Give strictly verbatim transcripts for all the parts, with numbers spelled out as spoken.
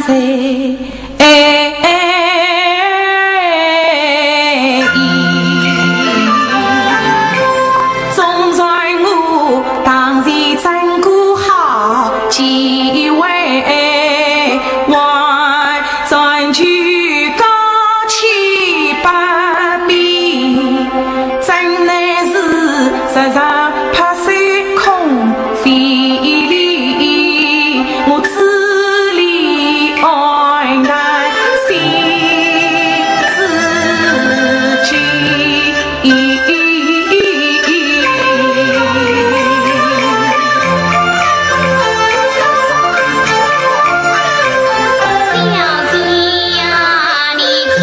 哎，哎，哎，总算我当时争个好机会，还转去高起半边，真乃是实实拍手空飞离。 我此里安难心自己。小姐呀，你听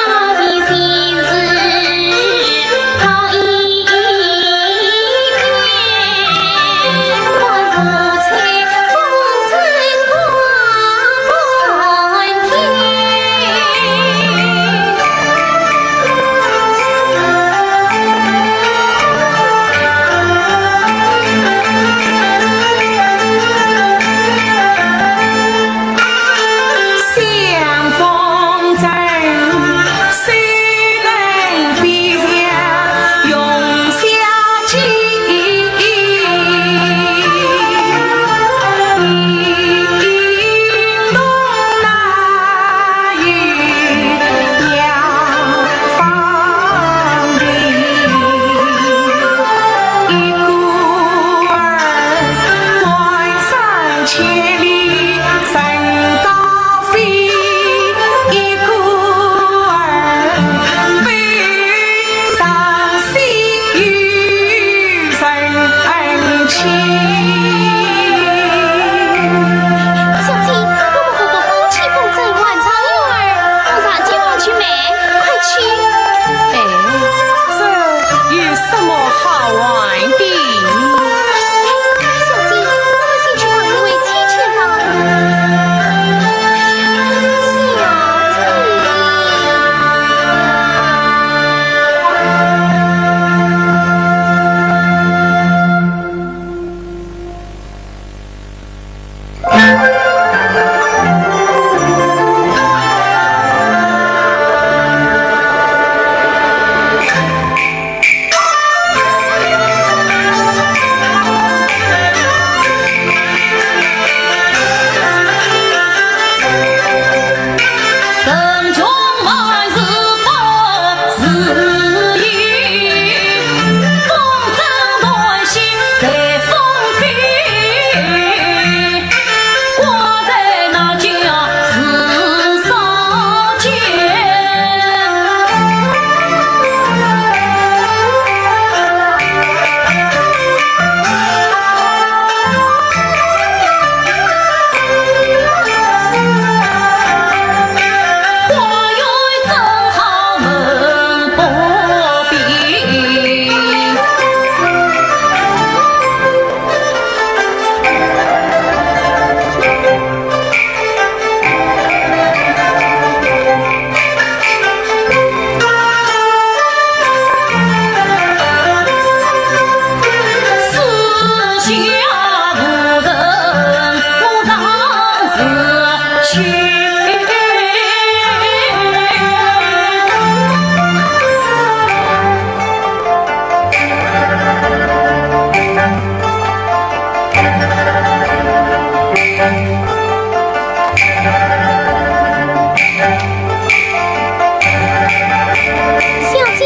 到的信是好一点。 小姐，我们和风起风，再玩唱一会儿，我上街望去卖，快去。哎，这有什么好玩的？哎，小姐，我们先去把门卫请请吧。小姐。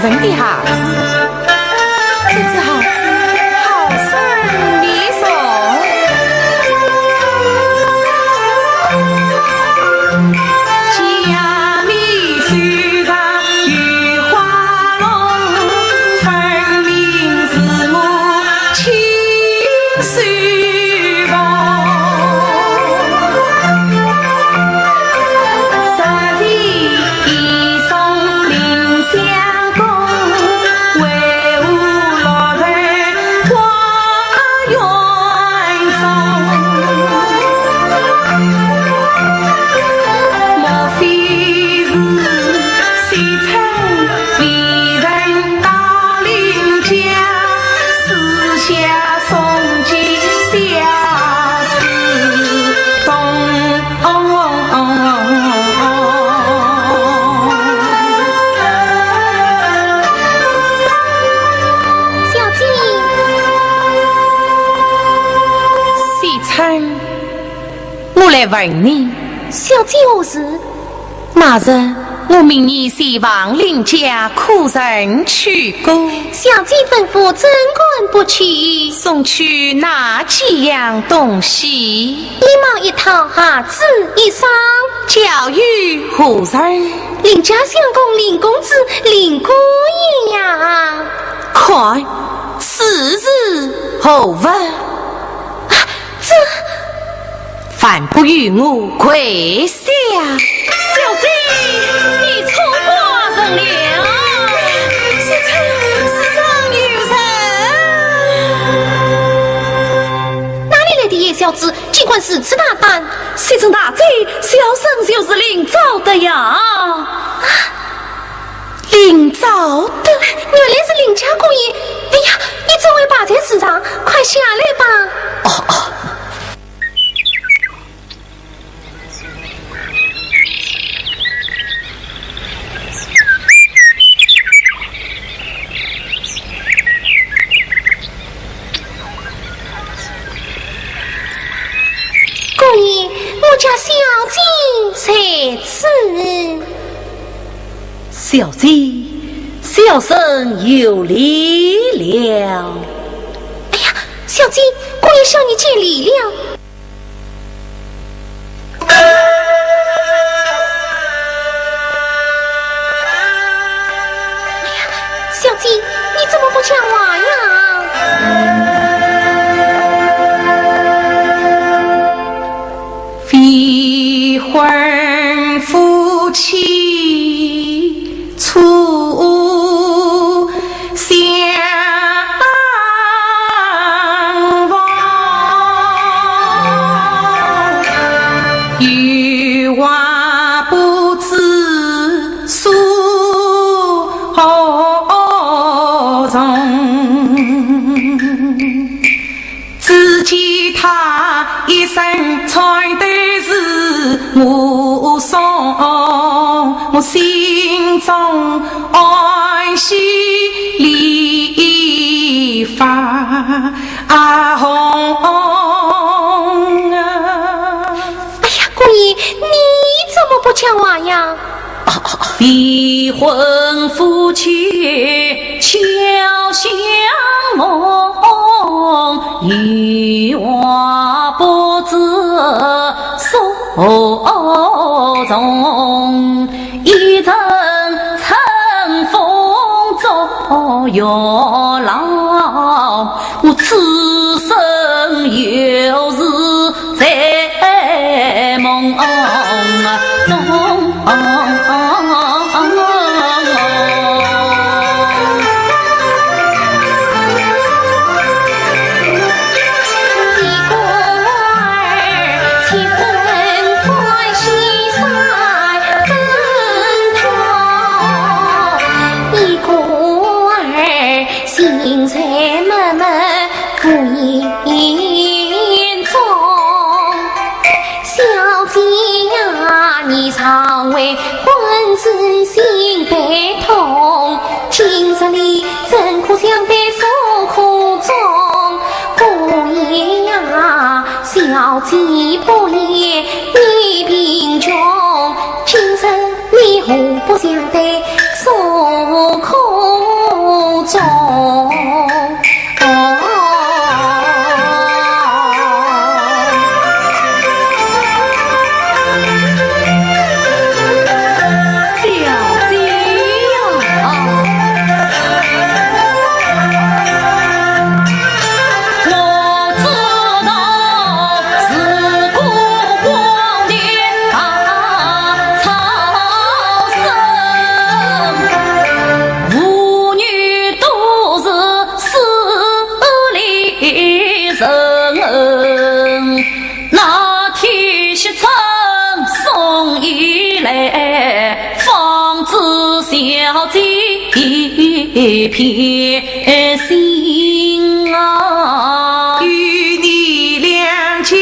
人的孩子，这只孩子好生面容。假面虽然有花容，分明是我亲手 小姐。惜春，我来问你。小姐何事？ 那日，我命你前往林家，可曾去过？小姐吩咐，怎敢不去？送去哪几样东西？一帽一套，鞋子一双。交与何人？林家相公林公子林官人呀。看，此事何物？啊，这 还不与我跪下！小姐，你错怪人了。是这，是这，有人。哪里来的野小子，竟敢如此大胆？谁知大姐，小生就是林昭德呀。啊，林昭德？原来是林家姑爷。哎呀，你怎会摆在树上？快下来吧。哦，哦。 姑爷，我家小姐在此。小姐，小生有礼了。哎呀，小姐，姑爷向你见礼了。 哎呀，小姐，你怎么不讲话呀？未婚夫妻 初相逢，有话不知所从。 只见他一身穿得是我送，我心中欢喜里发红啊。哎呀，姑爷，你怎么不讲话呀？ 未婚夫妻巧相逢，有话不知所从。一阵春风作月老，我此生又是 在梦中。心在闷闷 无言中。小姐呀，你尚未婚，此心悲痛。今日里怎可相陪诉苦衷？姑爷呀，小姐不言你贫穷，今日 你何不相对诉苦方知小姐一片心啊。与你两家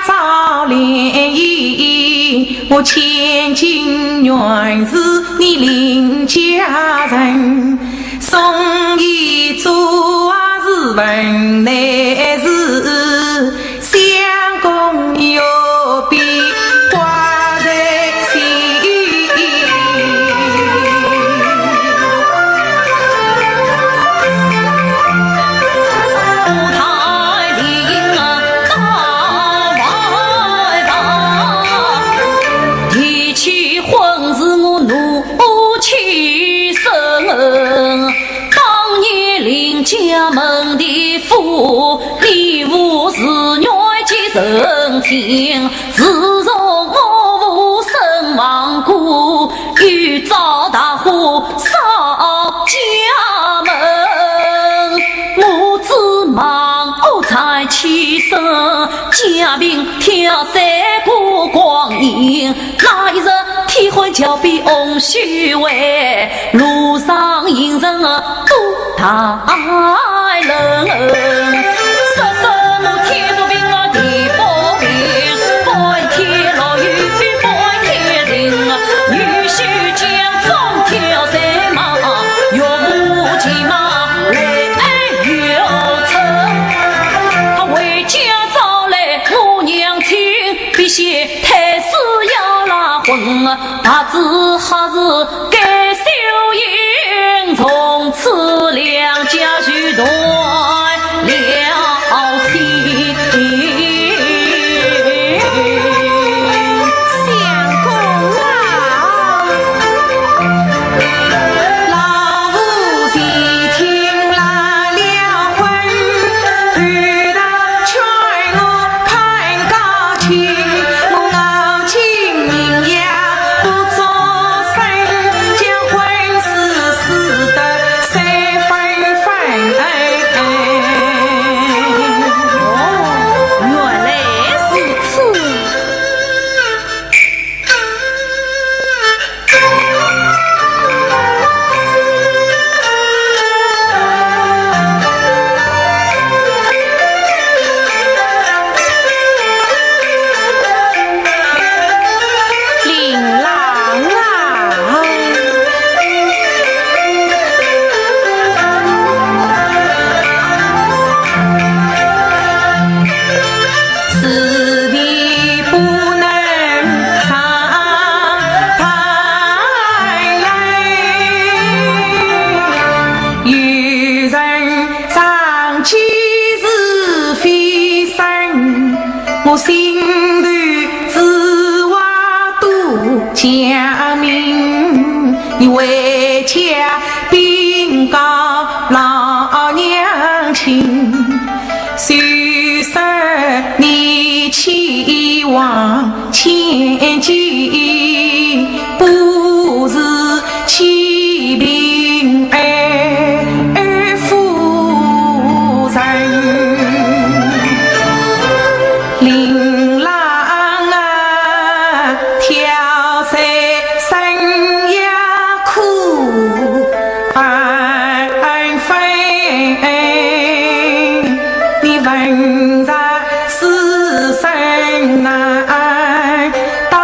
早联姻，我千金原是你林家人。送一座是门内事， 相公有别挂在心。提起婚事我怒气生，当年林家门第 府，你父是愿见成亲，自从我父身亡故，又遭大火烧家门。母子亡后才起身，家贫挑三过光阴，那一日天昏桥边红须为，路上行人啊 大人，说说我天不平啊地不平，半天落雨半天晴啊，女婿将风挑水马，岳父骑马来又乘。他回家早来我娘亲，必先太师要拉婚啊， 白纸黑字盖秀英，从此两家就断了亲。相公啊，老夫前听拉了婚，后头劝我攀高亲，我 今明夜不作声，将婚事撕得三分分。哦，原来如此。 林郎啊，此地不能上堂来，有人 上街是非人，我心头之话都讲明，你回家禀告老娘亲，虽说你去往千金，不是 欺贫爱富人，林郎啊，挑水生也苦，万分你文弱 是生难，大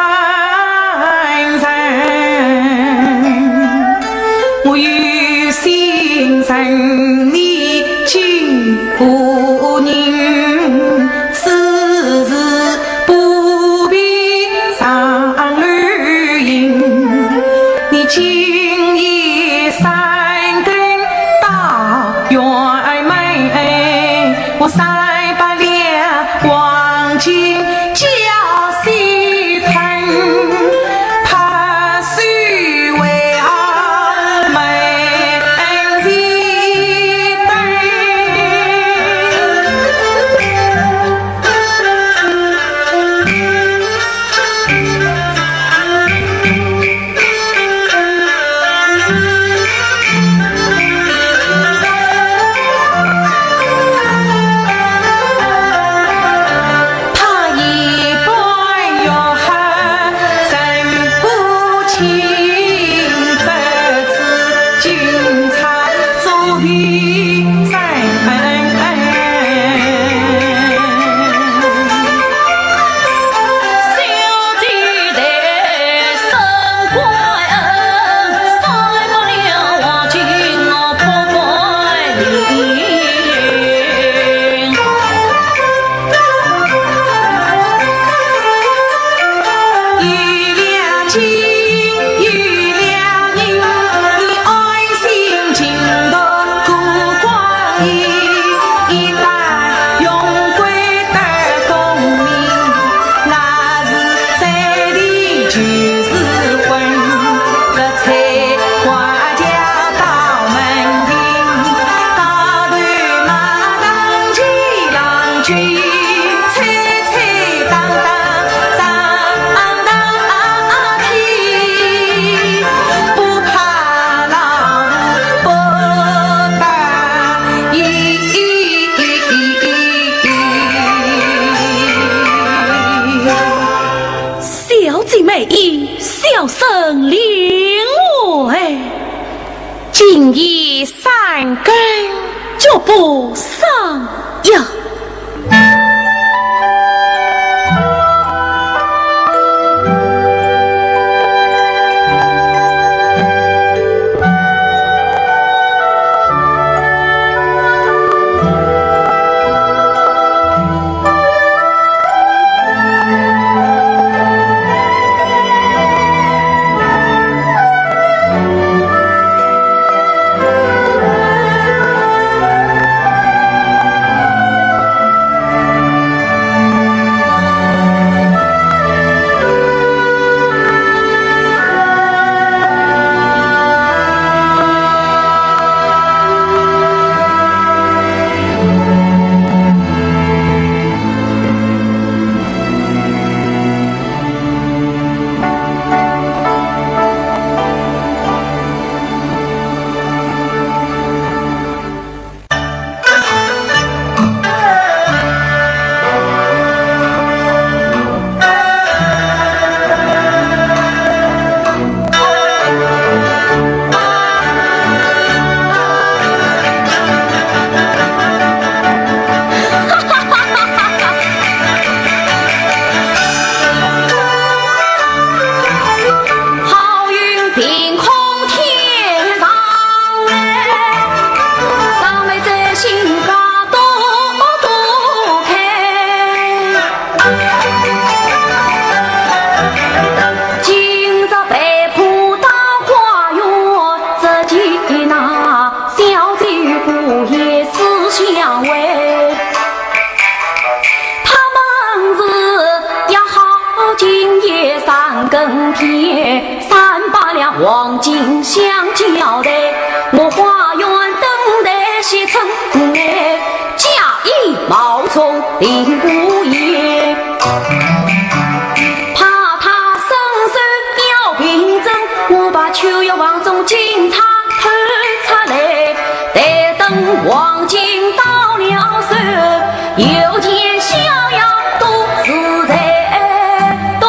一小生领会。今夜三更，绝不上夜。 好运凭空天上来，长辈在心上多多开。今日陪婆到花园，只见那小姐姑爷思相会。 他们是约好今夜三更天，三百两黄金相交代，我花园等待歇春来，假意冒充林姑爷。怕他伸手要凭证，我把秋月房中金钗偷出来，待等黄金到了手， 又见逍遥多自在，多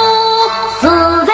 自在。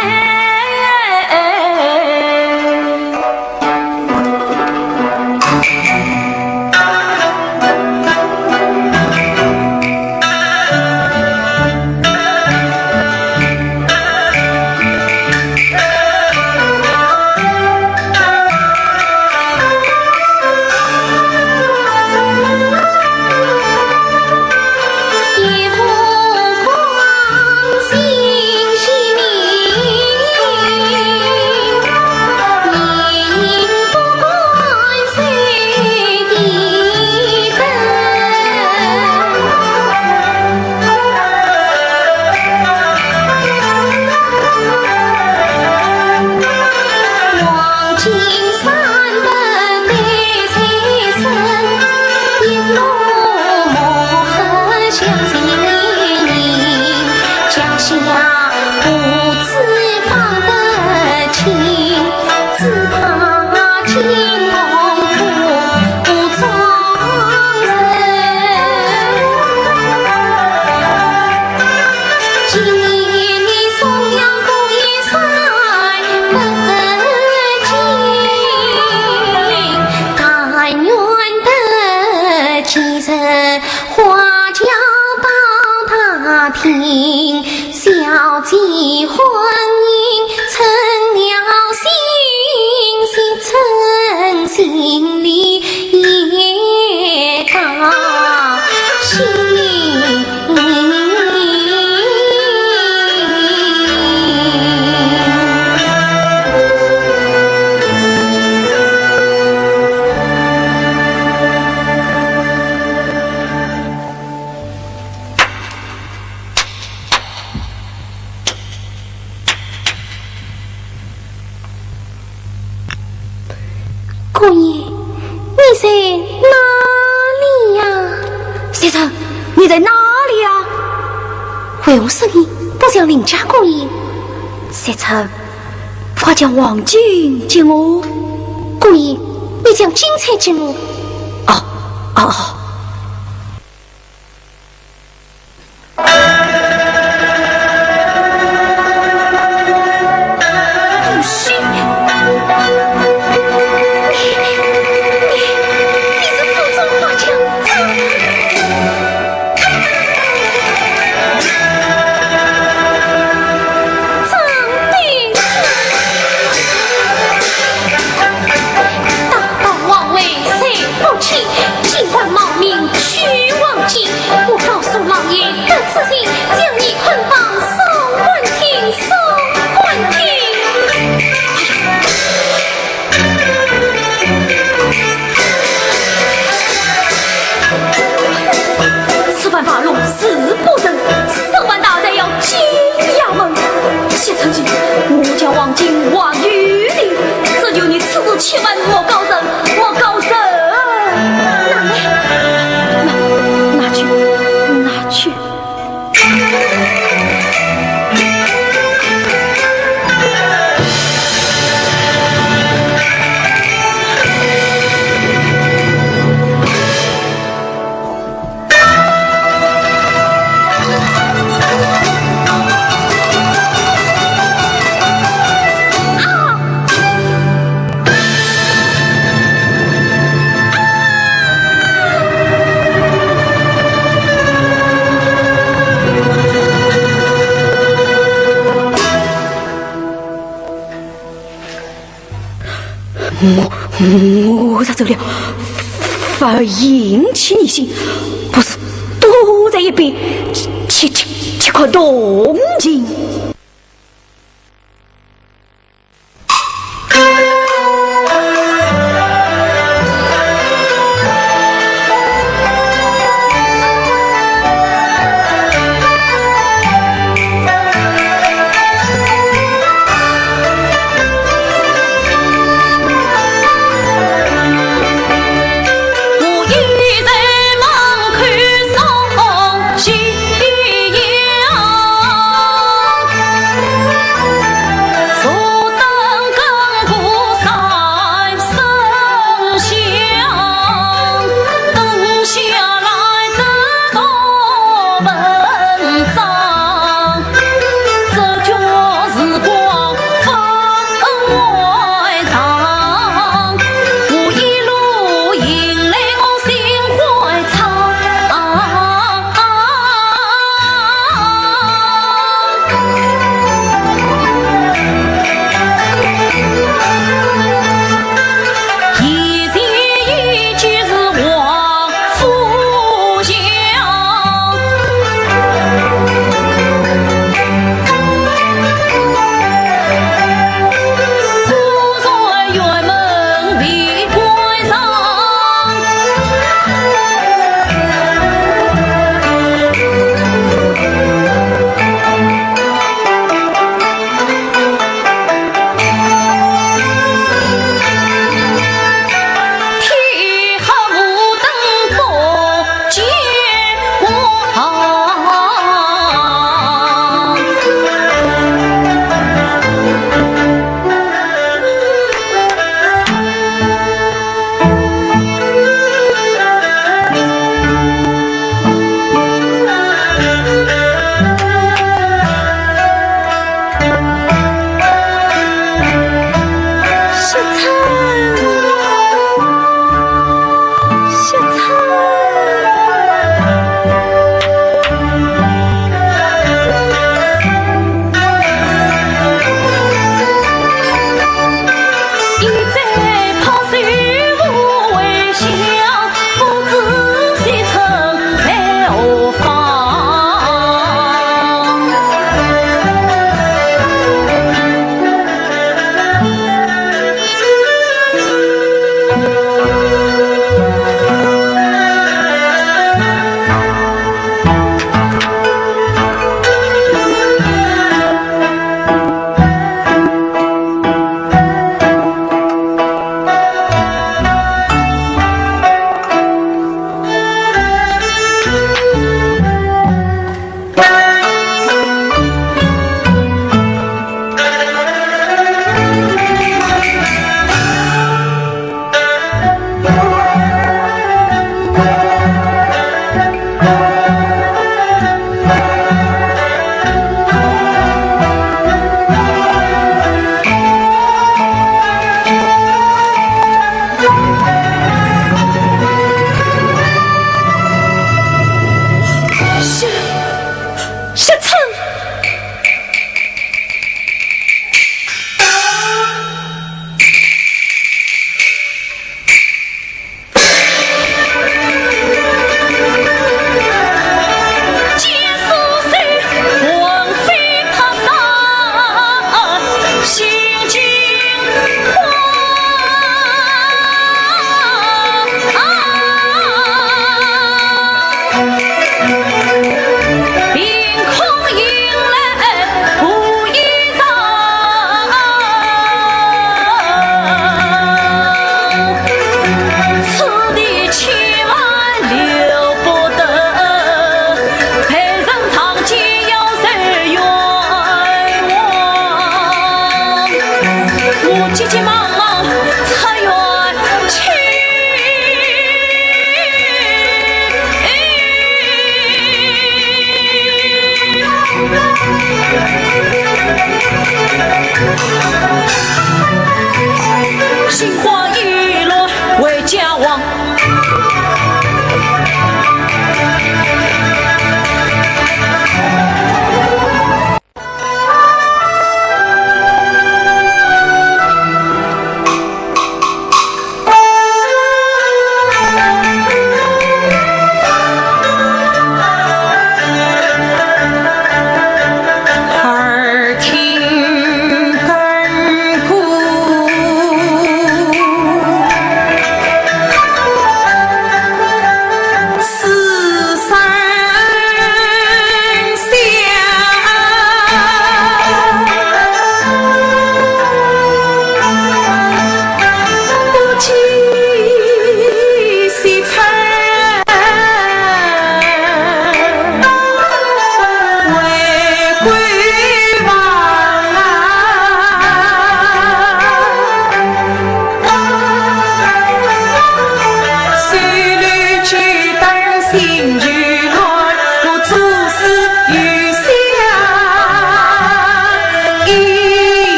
小姐婚姻成了心，心成心里也高兴。姑爷，你在哪里呀？小姐，你在哪里呀？为何声音不像林家姑爷？小姐，快将黄金给我。姑爷，你将金钗给我。哦，哦，哦。金话语的，只求你此事千万莫告人，莫告人。拿来，拿，拿去，拿去。我，我若走了，反而引起疑心，不如躲在一边，切，切，切个动静。急急忙忙出远去。心花一落为家亡。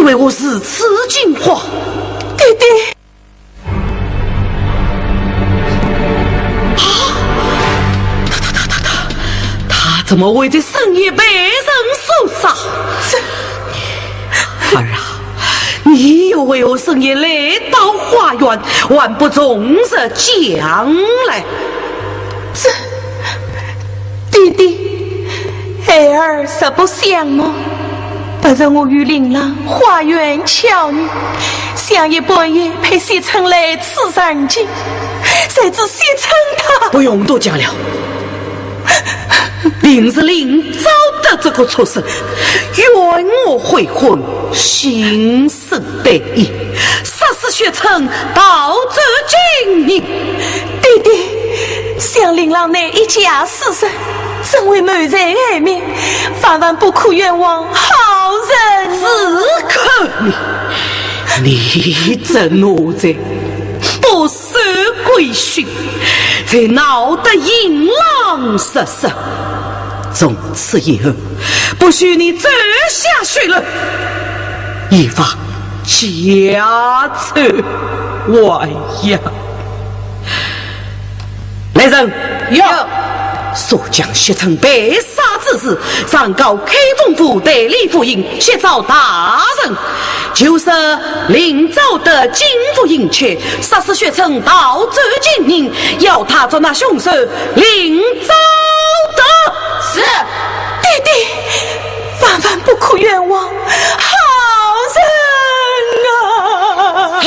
为何如此惊慌？爹爹。啊！他他他他他，他怎么会在深夜被人所杀？这……儿啊，你又为何深夜来到花园，还不从实讲来？这……爹爹，孩儿实不相瞒，不是我与令郎花言巧语，想夜半夜陪惜春来此山间，谁知惜春她……不用多讲了。 定是令昭德这个畜生，怨我悔婚，心生歹意，杀死惜春，盗走金银。爹爹，想令郎乃一介书生，怎会谋财害命，万万不可冤枉好人。只可你，你这奴才，不 守规矩，才闹得引狼入室。从此以后，不许你再下水了，以防家丑外扬。来人！有。速将惜春被杀之事，上告开封府代理府尹，去找大人。 就说令昭德进府迎娶，杀死惜春，盗走金银，要他捉拿凶手令昭德。是。爹爹，万万不可冤枉好人啊！哎。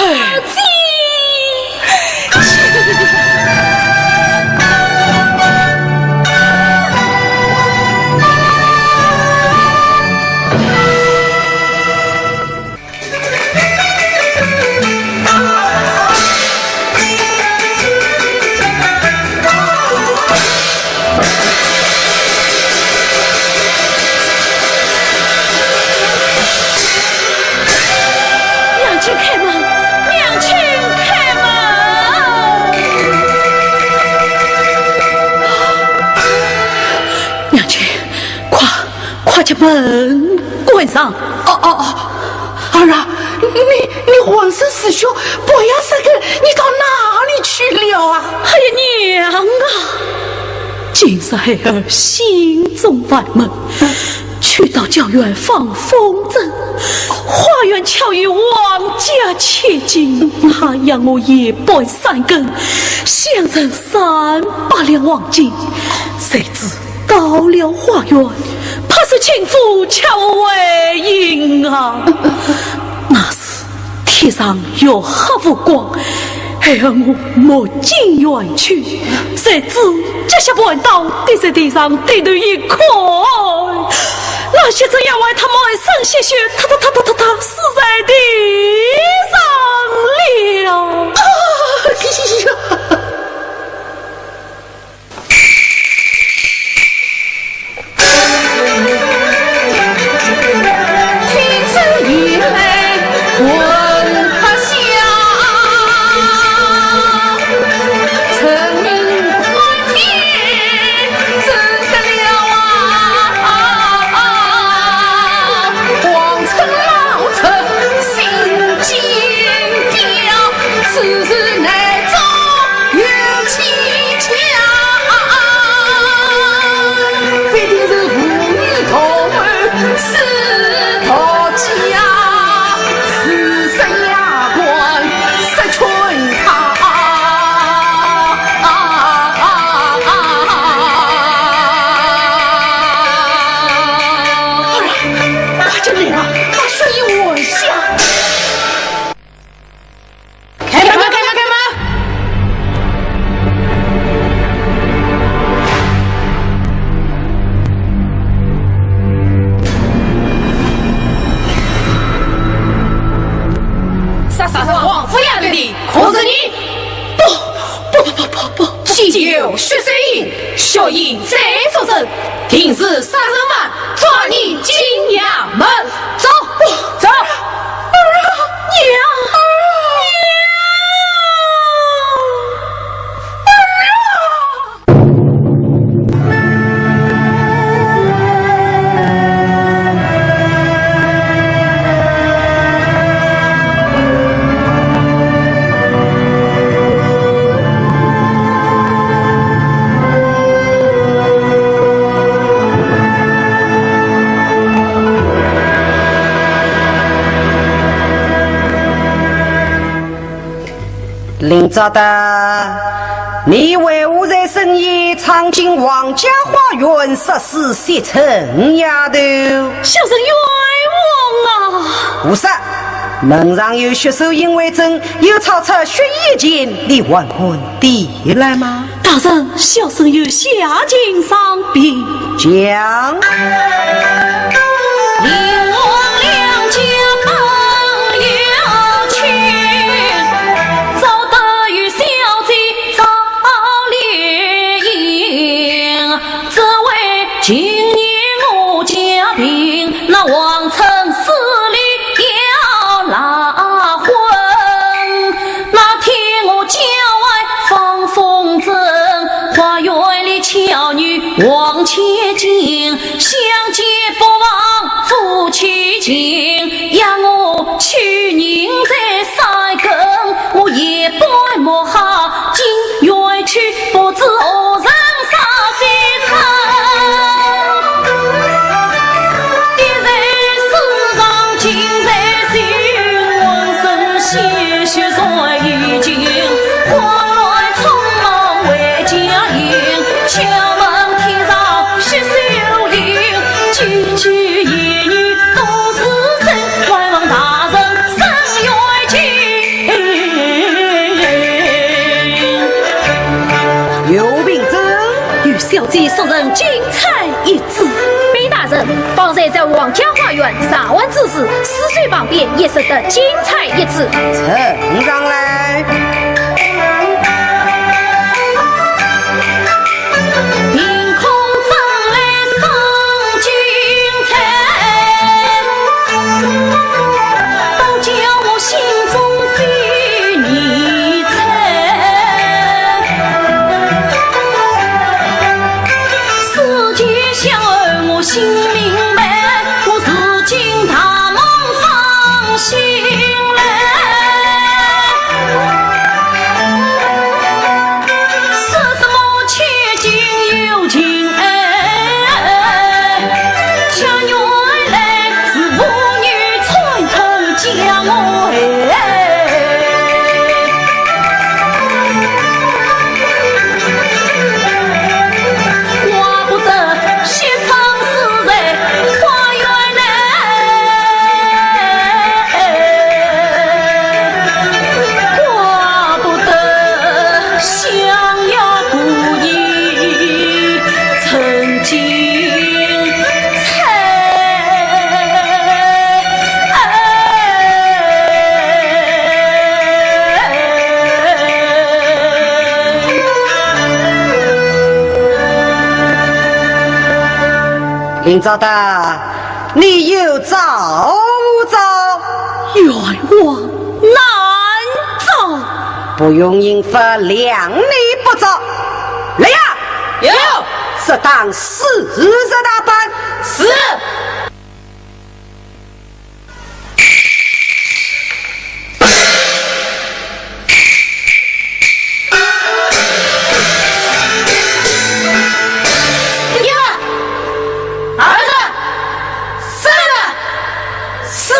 娘亲开门，娘亲开门！娘亲，快，快将门关上！哦，哦，哦，儿啊，你，你浑身是血，不要杀人，你到哪里去了啊？哎呀，娘啊！ 今日孩儿心中烦闷，去到郊县访风筝，花言巧语王家千金，她让我夜半三更，相赠三百两黄金，谁知到了花园，怕是亲夫却无回音啊！那时 天上月黑无光，孩儿我目睛圆曲，谁知脚下绊倒，跌在地上，低头一看，那惜春要害他满身鲜血，他他他他他他死在地上了。哎呀！ 儿啊，快将令郎把水一换下。 开门，开门，开门！杀，杀，杀王府丫头的，可是你？不，不，不，不，不，不。既有血水印，血印在作证，定是杀人犯， 抓你进衙门。走，走。儿啊，娘！林昭达，你为何在深夜闯进王家花园，杀死惜春丫头？小生冤枉啊！胡说！门上有血手印为证，又抄出血衣一件，你还敢提来吗？大人，小生有写进上禀。讲。 有凭证？有小姐所认金钗一只。禀大人，方才在王家花园查问之时，尸首旁边也拾得金钗一只。呈上来。 林昭达，你有招无招？冤枉难招。不用刑罚，谅你不招。来呀！有。适当四十大板。是。 一个，二个，三个，四个。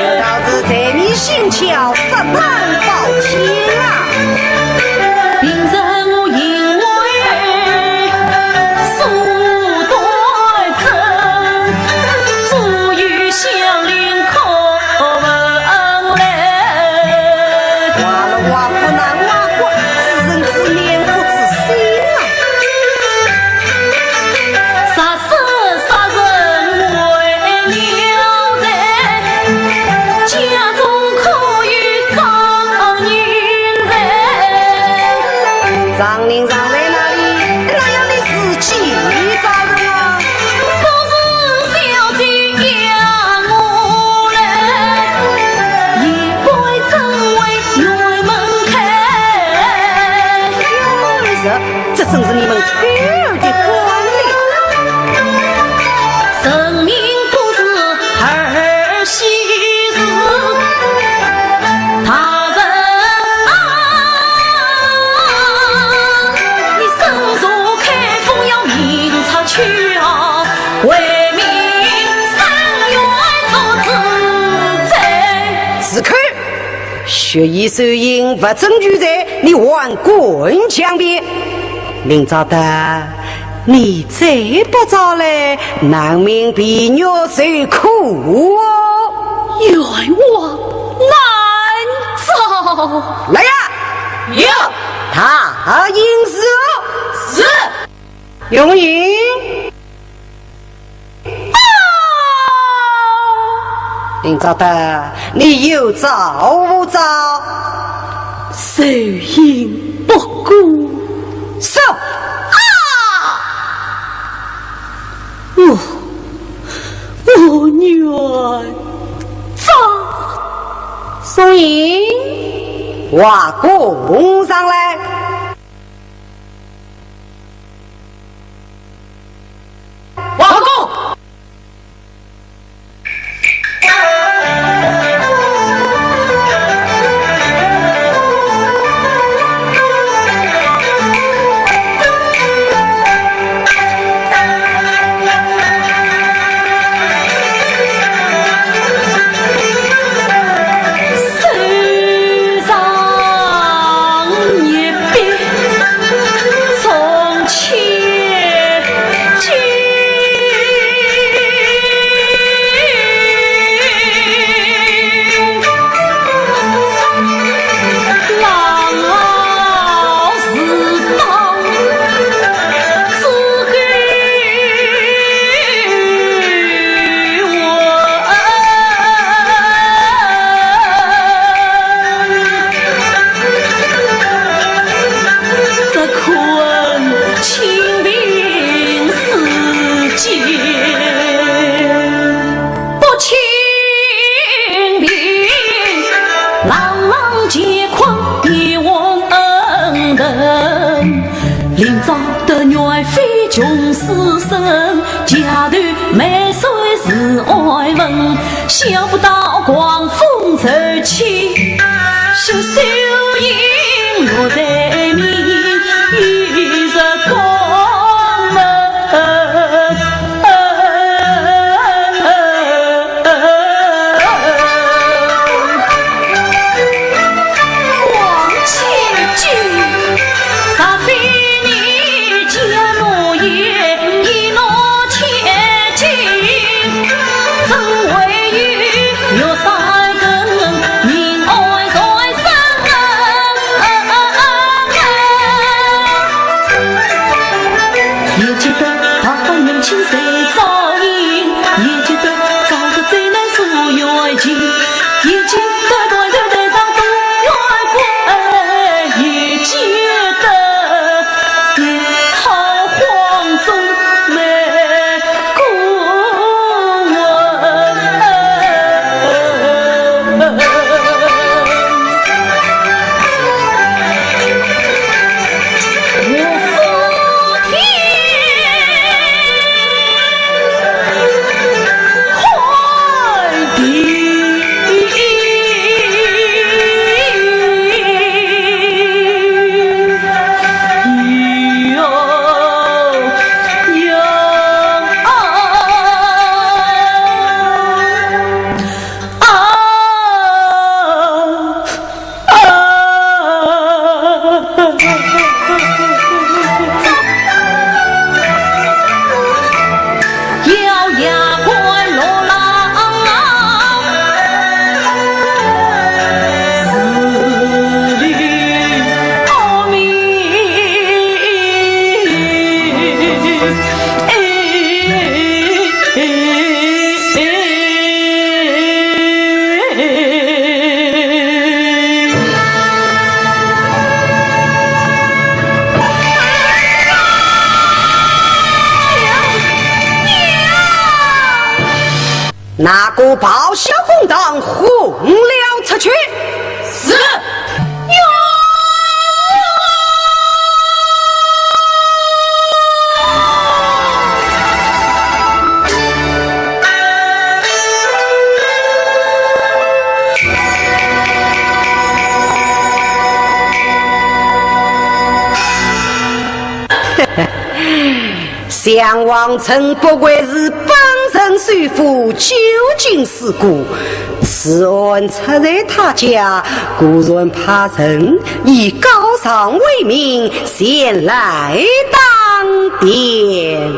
有道是财迷心窍，色胆包天啊！话了话不能话过，知人知面不知心啊！张令状在哪里？那要你自己找人啊！这正是你们推儿的官哩。住口！ 血雨受刑，物证俱在，你还敢强辩？林昭德，你再不招来，难免被肉受苦哦。冤枉难招。来呀！有。大刑伺候。是。用刑。 林昭德，你有招无招？受刑不过。说。啊！我，我愿招。宋英，画供上来。 王公。拿个咆哮公堂轰了出去。是。想王粲不愧是本城首富，久经世故，此案出在他家，果然派人以告状为名前来当店。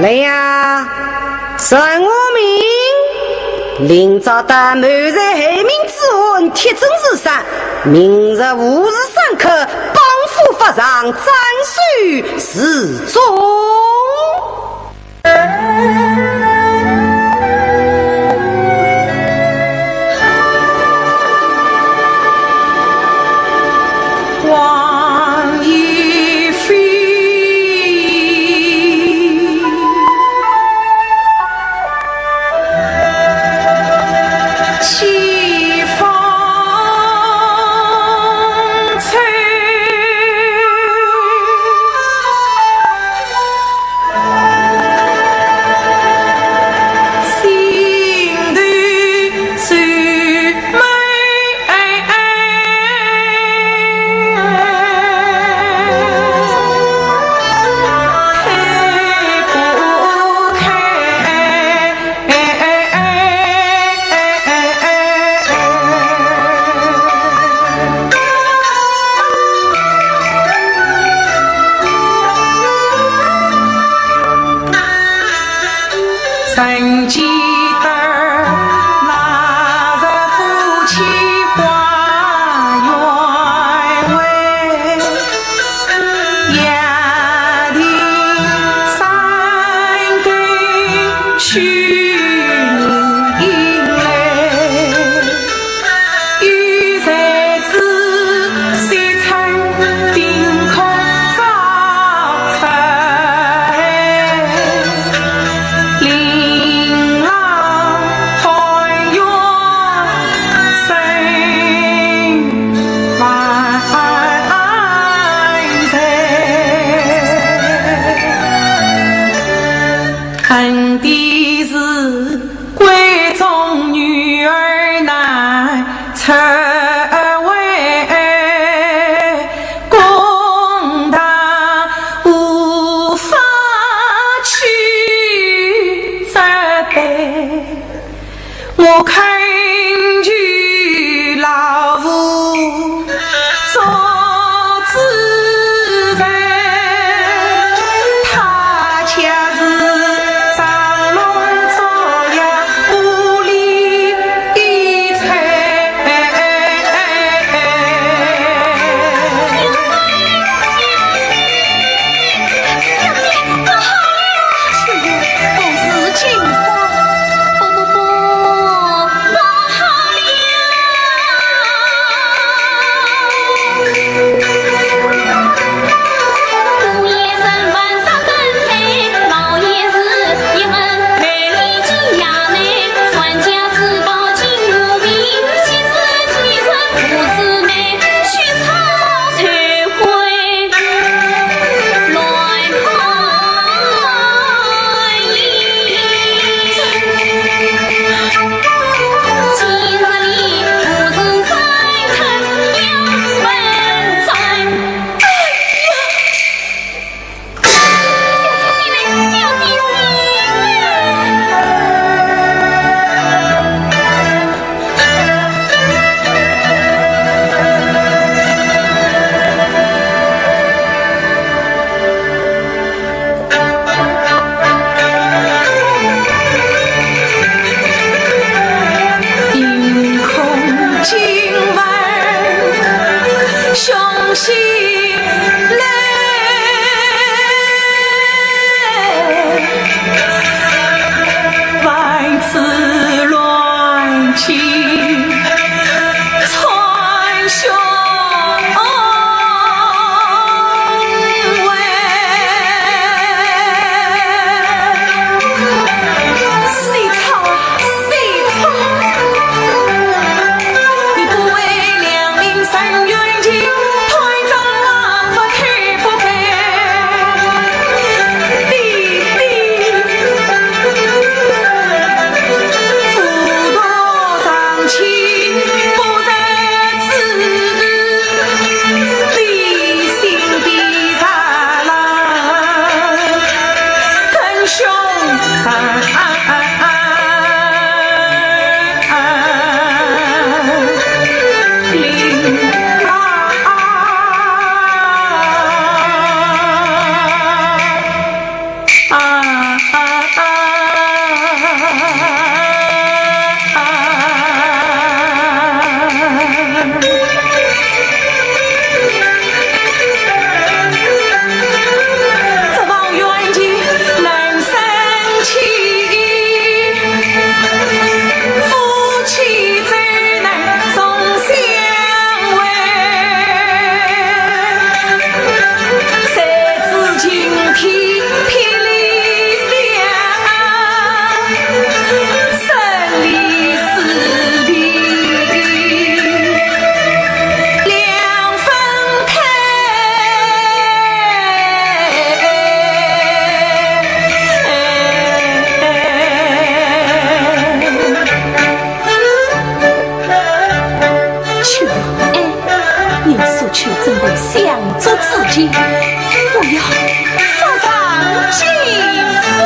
来呀，传我命，明朝的谋财害命之案，铁证如山，明日午时三刻，绑赴法场，斩首示众。 王亦非，岂放去准备相国之金，我要发上金封。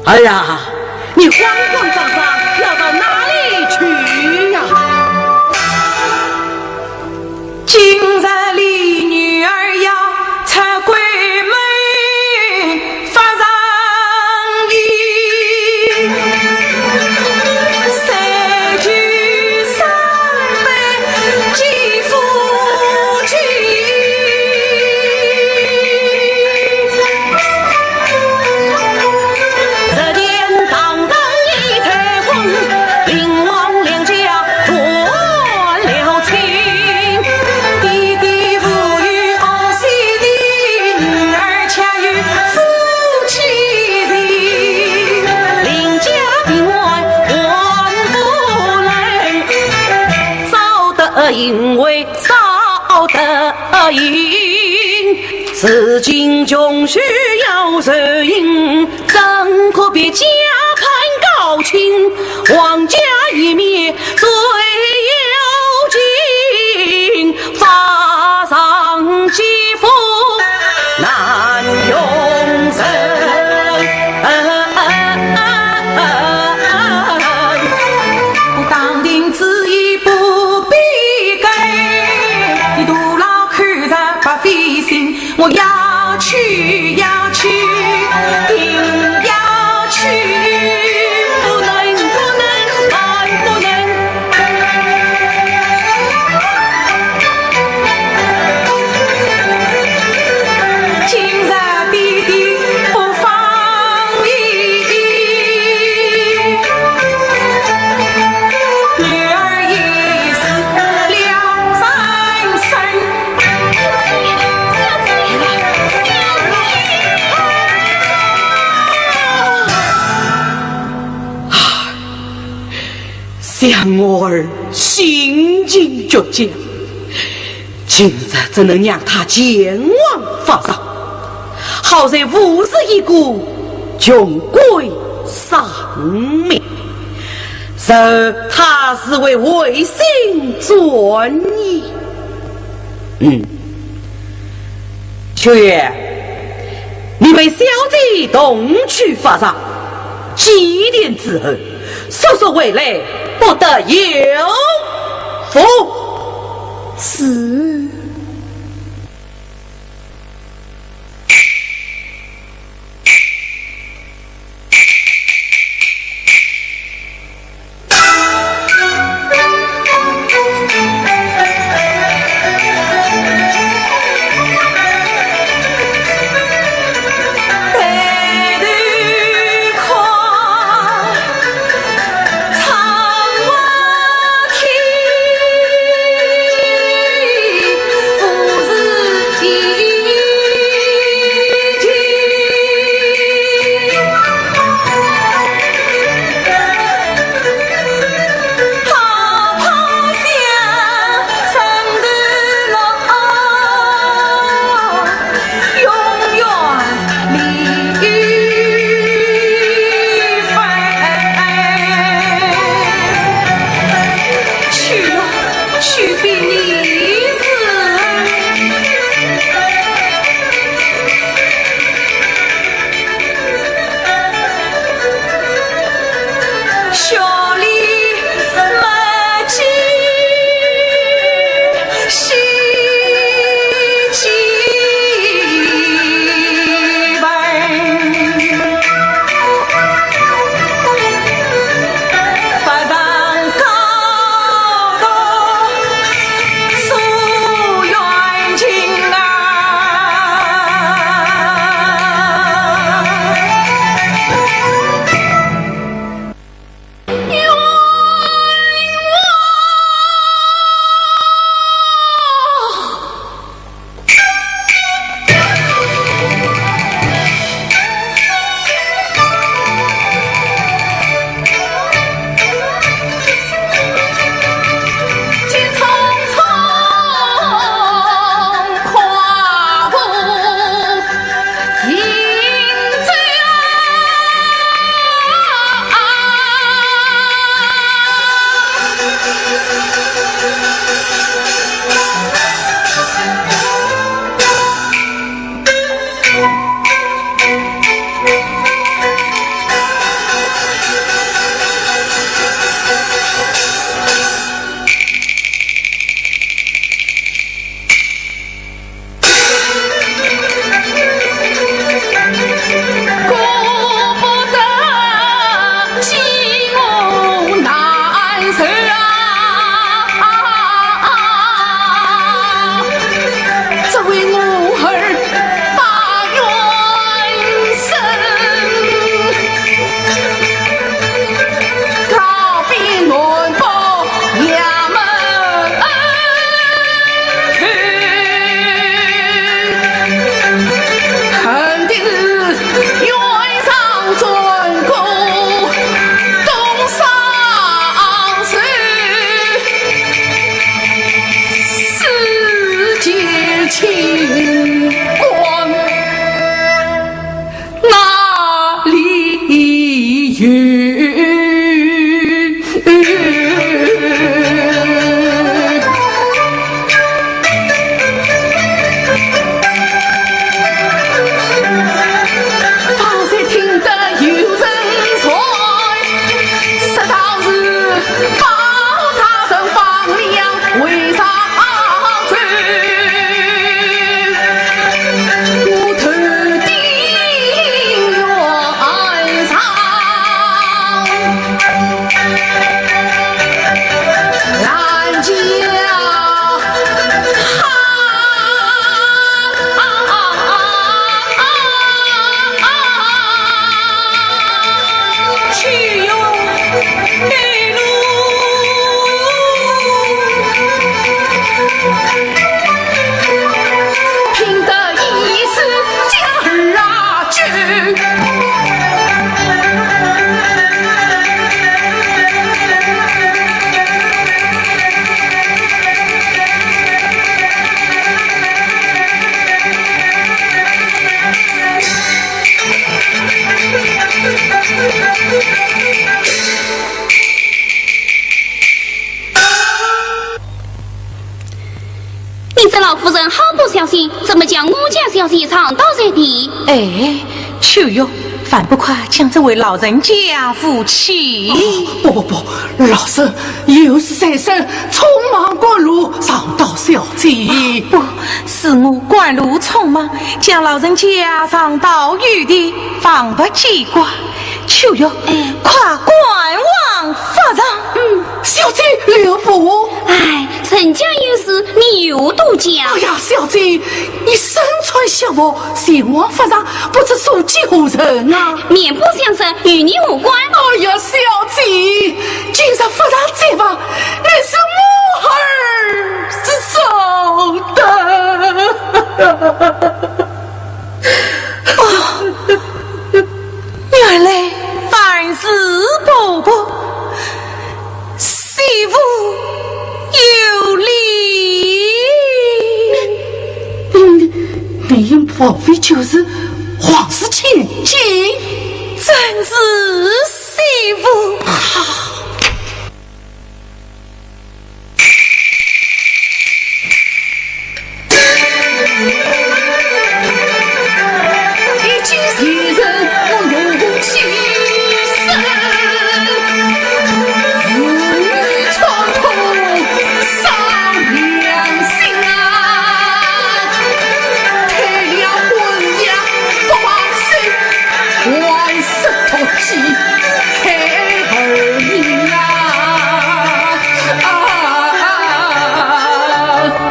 哎呀，你慌慌张张要到哪里去呀？ 今日里女儿要出闺门，发上衣，三句三杯寄夫君。 我当庭之意不必改，你徒劳口舌白费心。 我要去，要去，定要去，不能，不能，万不能。今日爹爹不放一。 女儿也死了三生。想我儿心情倔强，今日怎能让他前往法场？好在无事一个穷鬼丧命。 若他是为违心转意。嗯，秋月，你陪小姐同去法场，几天之后，速速回来，不得有误。是。小姐，怎么将我家小姐撞倒在地？哎，秋月，还不快将这位老人家扶起？不不不，老身有事在身，匆忙赶路，撞倒小姐。不，是我赶路匆忙，将老人家撞倒于地，方不见怪。秋月，哎。快赶往法场。嗯。小姐留步。哎，人家有事，你又多讲。哎呀，小姐，你身穿孝服，前往法场，不知所见何人啊？面不相识，与你无关。哎呀，小姐，今日法场揭榜，乃是我儿子做的。哦，原来还是伯伯。 媳妇有礼。嗯，你莫非就是皇室千金？正是，媳妇。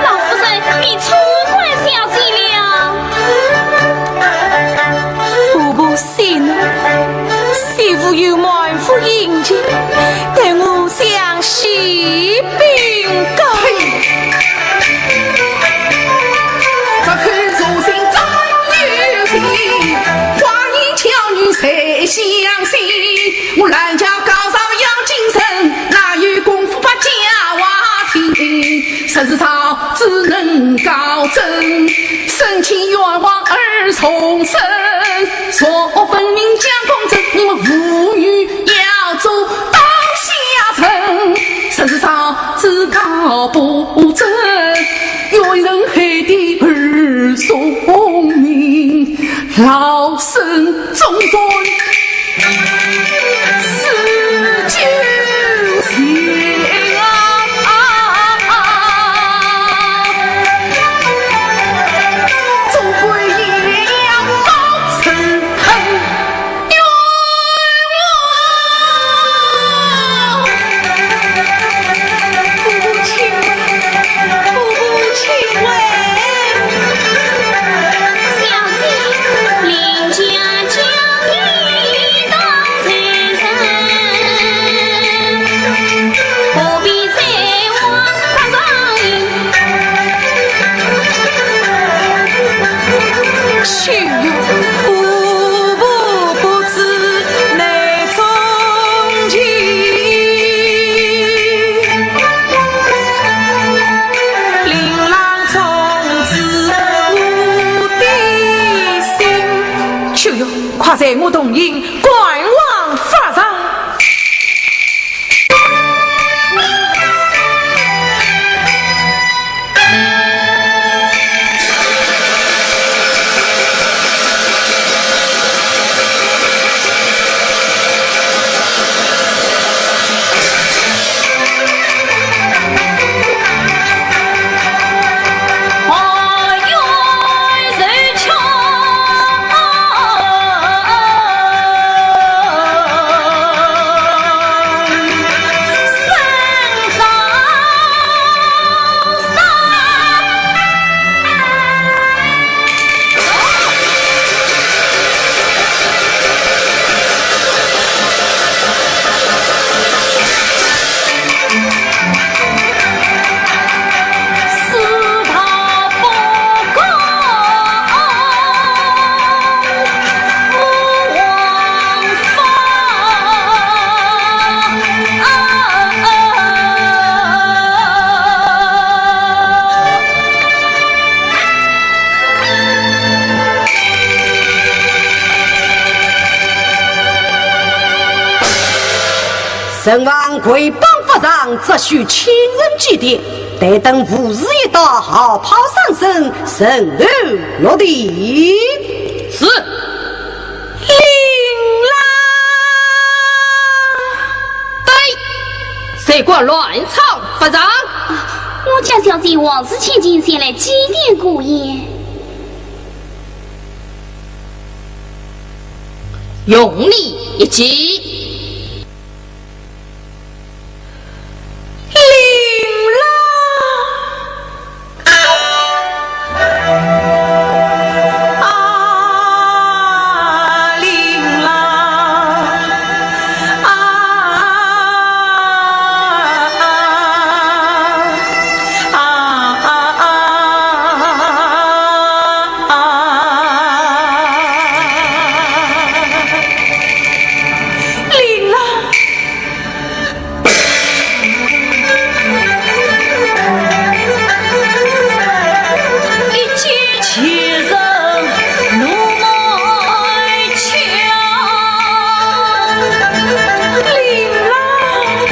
老夫人，你错怪小姐了。婆婆息怒，媳妇有满腹殷勤，待我向西禀告。 秋月，快随我同行，赶往法场。 圣王跪榜法场，只许亲人祭奠，待等午时一到，号炮三声，人头落地。是。令郎。对，谁敢乱闯法场？我家小姐王氏千金前来祭奠姑爷。容你一计。 令郎。啊，令郎。啊，啊，啊，啊，啊。 令郎。一见其人怒满腔。令郎呸！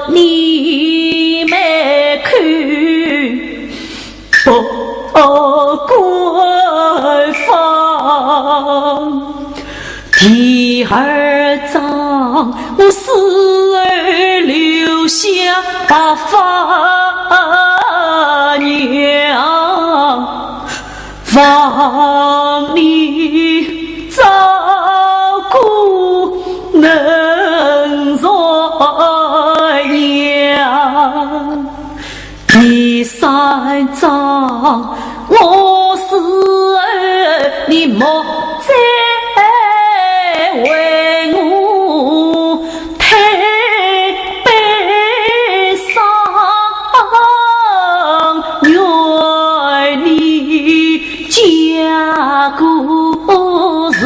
你们去不官方。第二章，我死后留下八房娘，望你照顾能传扬。第三章，我死后你莫再为我推悲伤，愿你 家国事。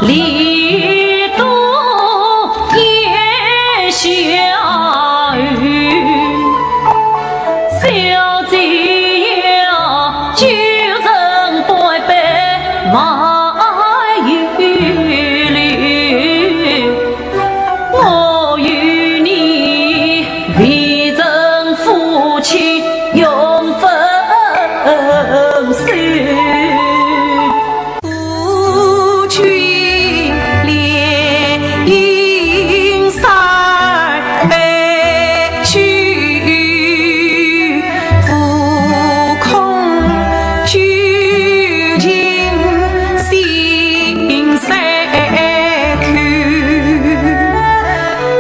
里肚夜下雨，小姐呀，旧人百般万有理，我与你未曾夫妻永分手。 夫君怜饮三杯酒，浮空酒尽心酸苦。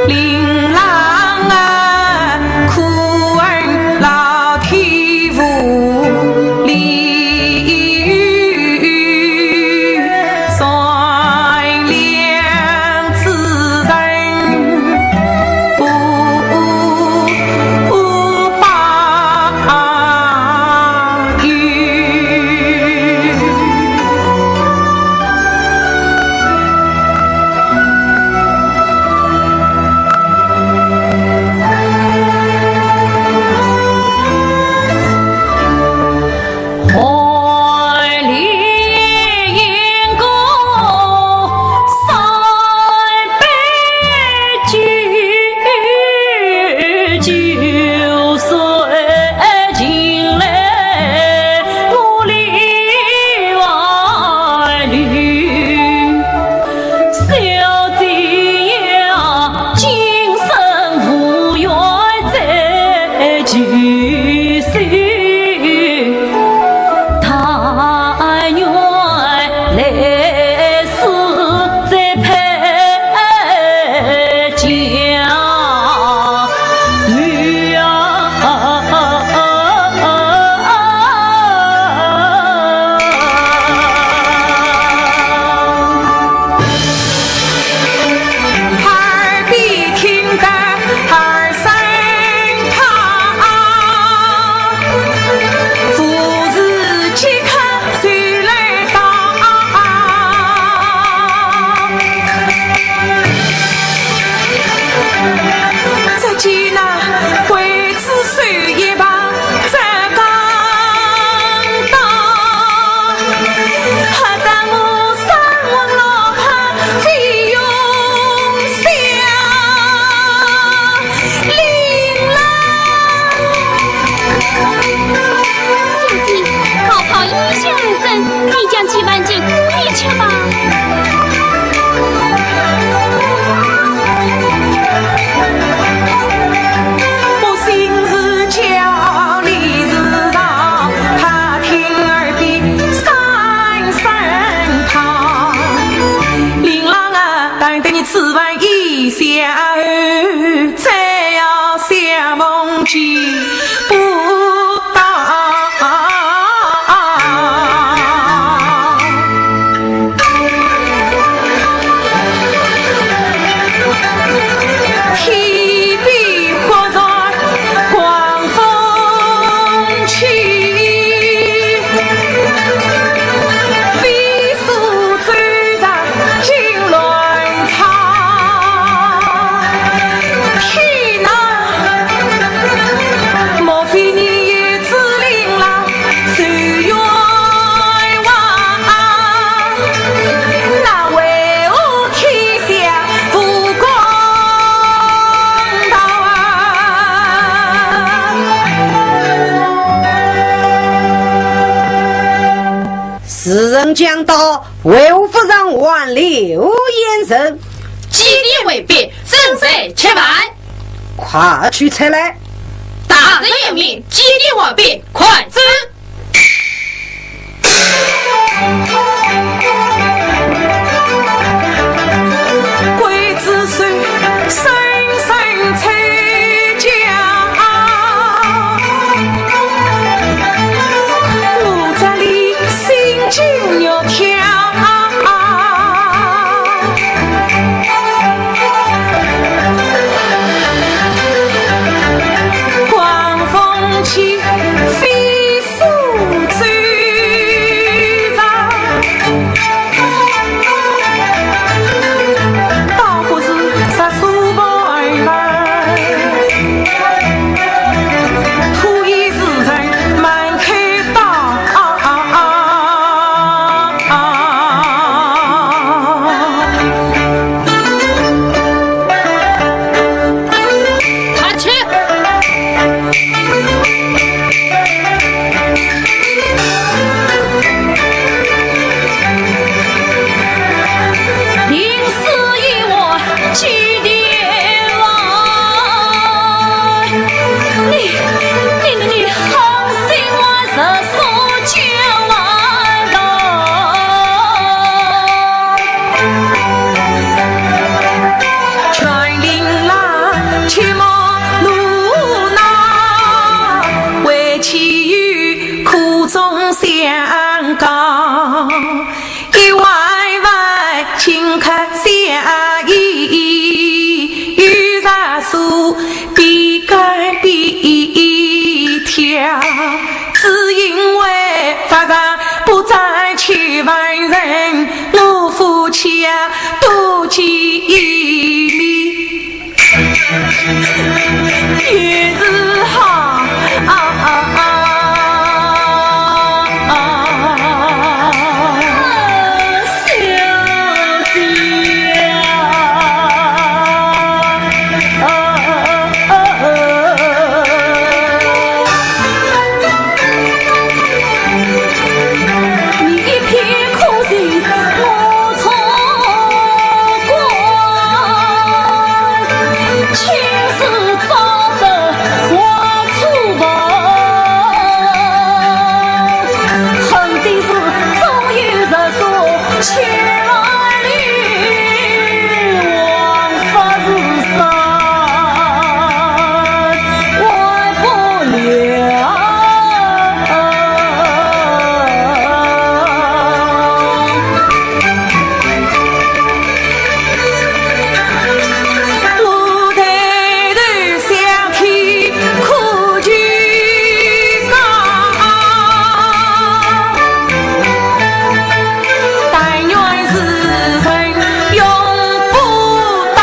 令郎啊，苦儿老天无理，善良之人不报应。 小姐呀，今生无缘再聚首，但愿来世再配佳人啊。 耳边听得二声炮，父子即刻就来到。只见那刽子手一旁 这刚到，吓得我生魂落魄飞云霄。令郎。小姐，高考已经而生，你将几碗酒，你吃吧。 不信是叫李自成，他听耳边三声炮。令郎啊，但等你此番一下后，再要相逢见不到。 天边忽然狂风起，飞速走入金銮舱。天哪，莫非你也知令郎 受冤枉，那为何天下无公道啊？时辰将到，为何不让挽留言辞？几点未毕，怎生吃饭？快取菜来。大人有命，几点未毕，快走。 刽子手声声催叫，我这里心惊肉跳。 狂风起，飞速走上可笑意，有啥事比干比跳？只因为法场不争气，万人我夫妻啊，多见一面。 也是好啊，啊，啊，啊，小姐啊，啊，啊，啊。 你一片苦心我错怪，青丝招得我出门，恨的是终有日数千万里，枉法如山，还不了。 我抬头向天可就讲，但愿时辰永不到。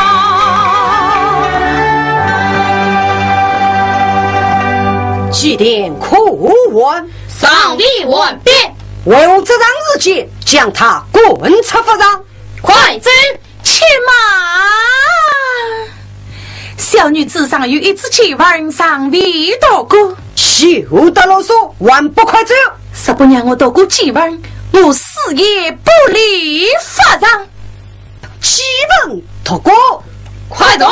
祭奠可完？丧礼完毕。为何这桩事情将他赶出法场？快走！且慢！小女子尚有一纸祭文尚未读过。休得啰嗦，还不快走！若不让我读过祭文，我誓言不离法场。祭文读过？快读！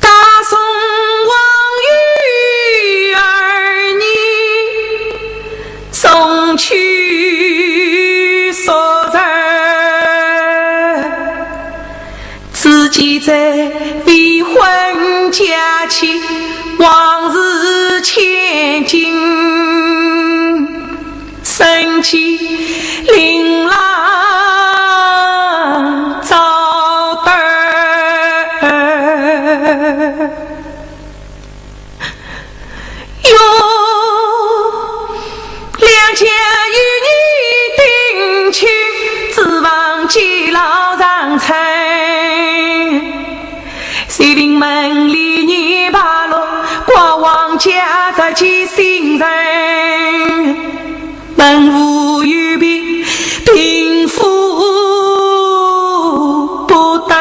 大宋王有二年，宋秋朔日，子建在未婚佳期，王氏千金。 身骑琳琅招带。哟，良家幼年定亲，指望偕老长春。 谁令门里年八落，寡王家日见新人。门户有别，贫富不等。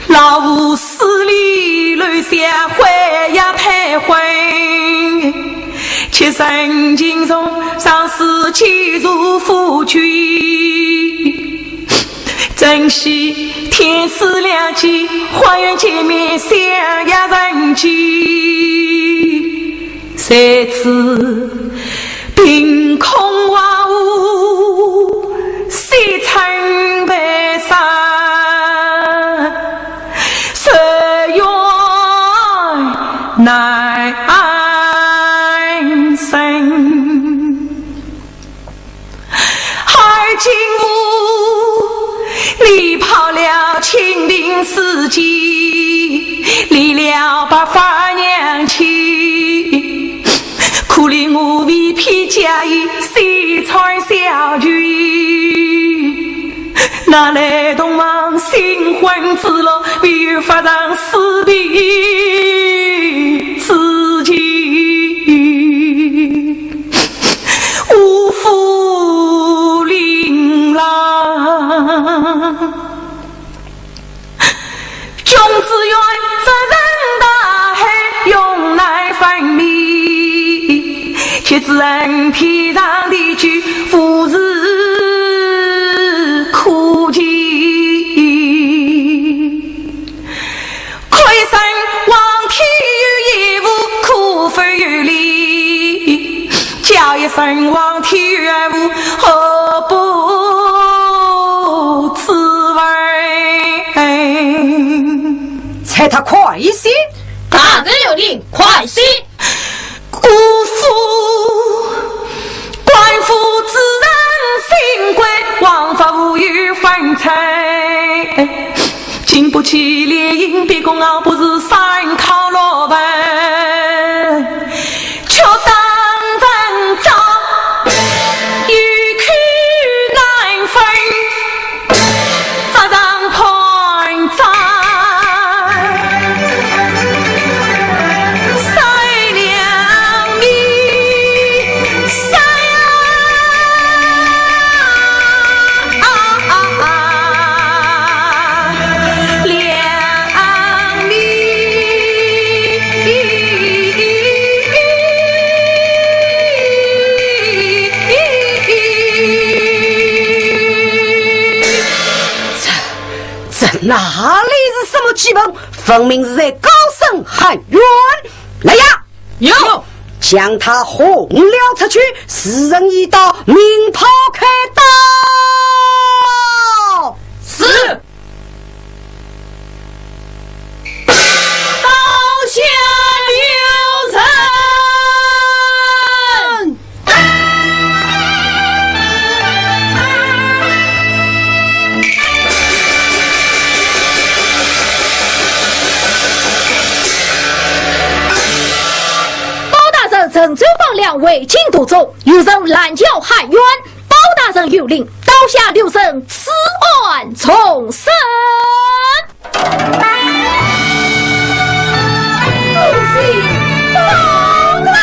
老夫势利，留下悔也悔婚。 妾身情重，上世寄住夫君。珍惜天赐良机，花园见面相约人间。谁知凭空画虎，西城被杀， 谁愿难生？而今我，你抛了清贫世间，离了白发娘亲，可怜我未披嫁衣，身穿小裙。 哪来同往新婚之乐，唯有法场死别之情，无福临郎。 君子远，责人大海，永难分离。岂知恩偏上地去，无事可寄喊他快些。大人有令，快些。 这，这哪里是什么祭文？分明是在高声喊冤。来呀！有。将他轰了出去，时辰已到，鸣炮开刀。是。刀下留人。 包大人、陈州房梁，围巾徒众，有人拦轿喊冤。包大人有令，刀下留人，此案从审。 恭喜包大人。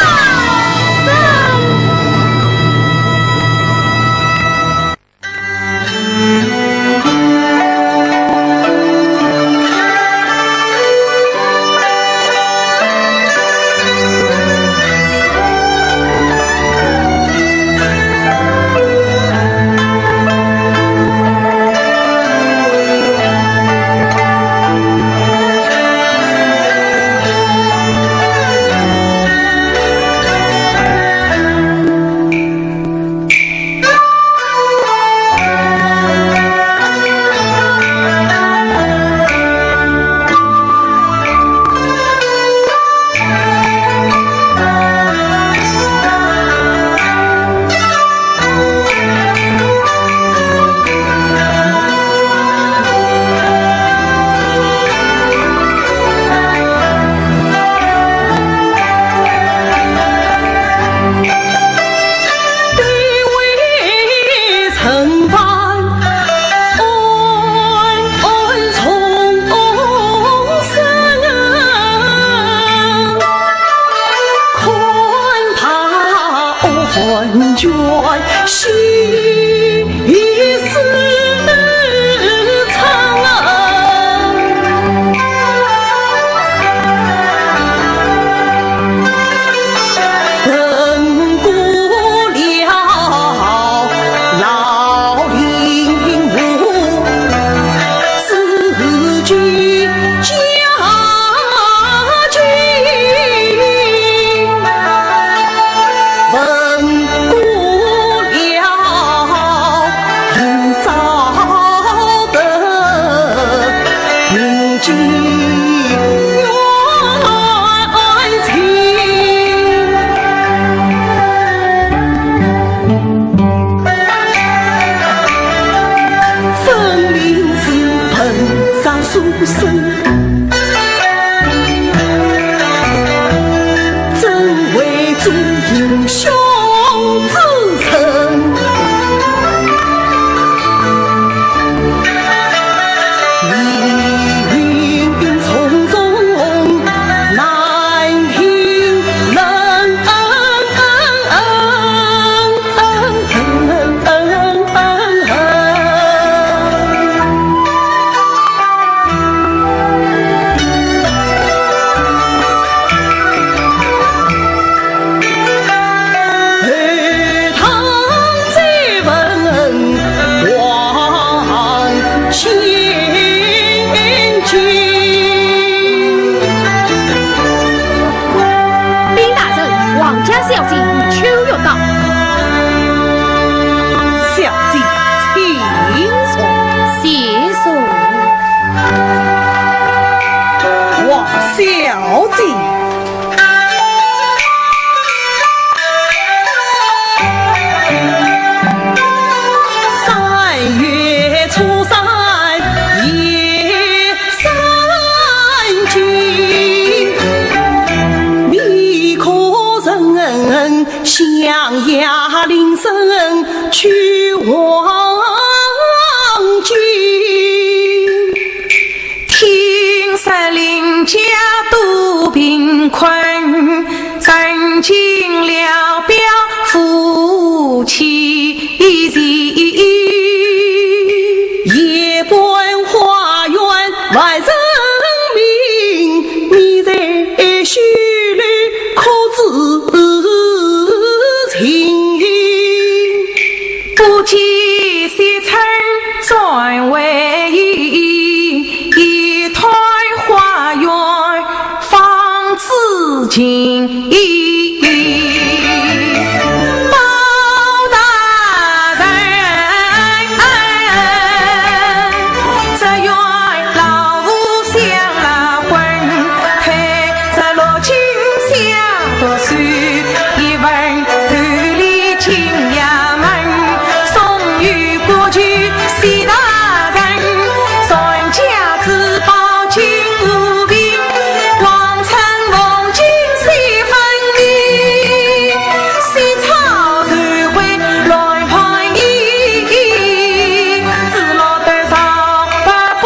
尽了表夫妻情。夜半花园万人迷，你在须里可知情？不见惜春转回头，一段花园 方知情。包大人，只愿老夫享了婚，配着罗巾下读书，一份厚礼进衙门，送与国舅 谢大人，传家之宝金乌瓶，王孙凤金喜分明，喜草传回乱判刑，子落得上不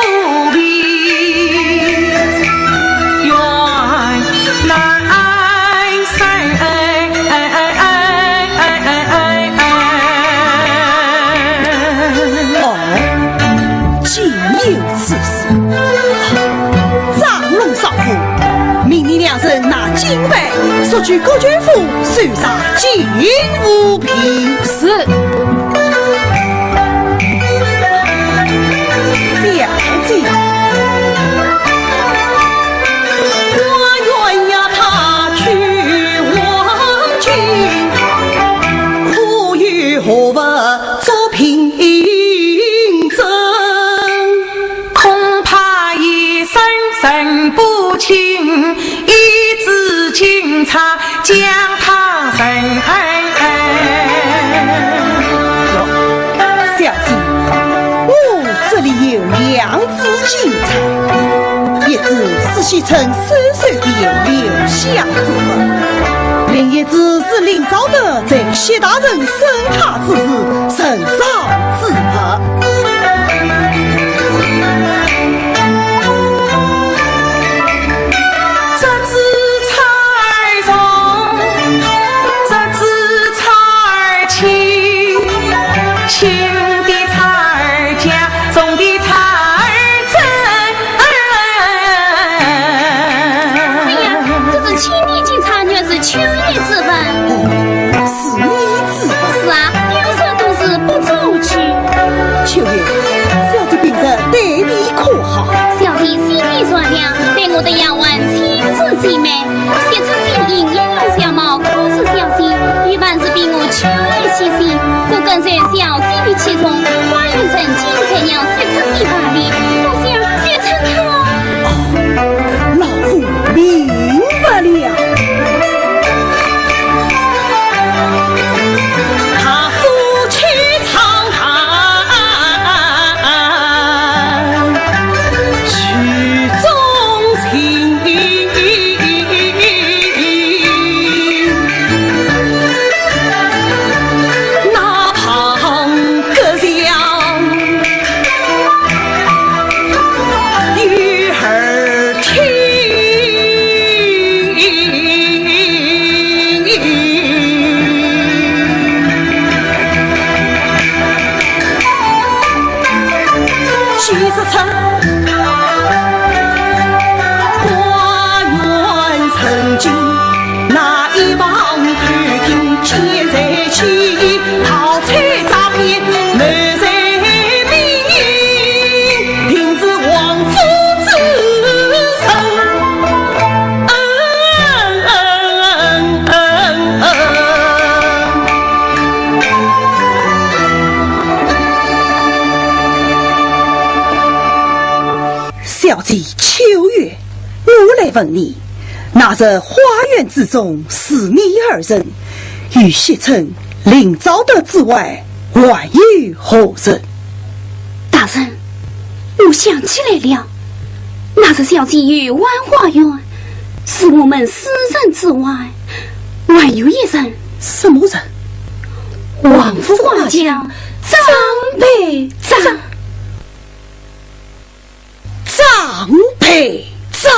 平。愿 难生。哦，竟有此事。张龙少虎，命你两人拿金牌，速去国舅府搜查金乌瓶。是。小姐。 我愿要他去黄金，可有何物作凭证？恐怕一生认不清，一支金钗将他认。小姐，我这里有两 支金钗，一支是惜春手首边留下之物，另一支是林昭德在谢大人审他之时呈上之物。这支钗重，这支钗轻，轻的钗价， 重的钗针。哎呀，这是千年金钗，原是秋月之物。哦，是你之物。是啊，有时候都是不足取。秋月，小姐平日待你可好？小姐心地善良，待我的丫鬟亲如姐妹。 惜春的形容相貌可是小姐，有本事比我秋月先行，我跟随小姐的去从花园成亲，才让惜春的伴侣，我想惜春她。哦，老夫明白了。他夫妻长谈 曲中情，哪旁隔墙有耳听。 其实曾花园曾经那一望头顶，建在起，桃彩扎边满山明，定是王府之人。 小姐秋月，我来问你，那日花园之中，除你二人，与惜春、林昭德之外，还有何人？大人，我想起来了，那日小姐游玩花园，除我们四人之外，还有一人。什么人？王府花将张佩簪。 张佩簪。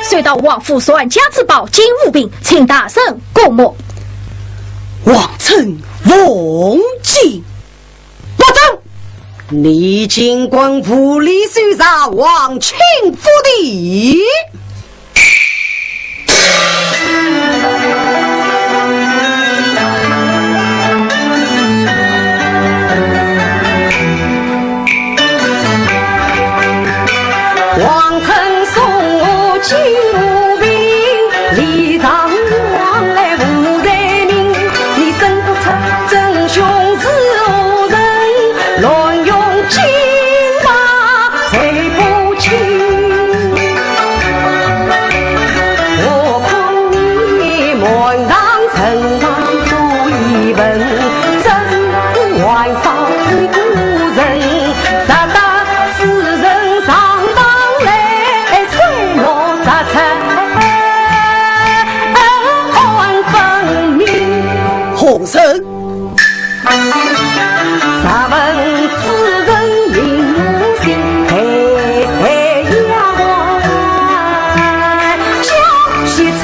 收到王府传家之宝金乌屏，请大人过目。王琛奉进。不准！你竟敢无礼羞辱王卿府邸！ 王琛送我金乌屏，礼尚往来无罪名。你认不出真凶是何人，乱用金牌罪不轻。我看你满堂人望多疑问，这是玩笑的故人，值得 此人上堂来，水落石出，案分明。何人？若问此人名无姓，哎，哎呀，叫谢琛。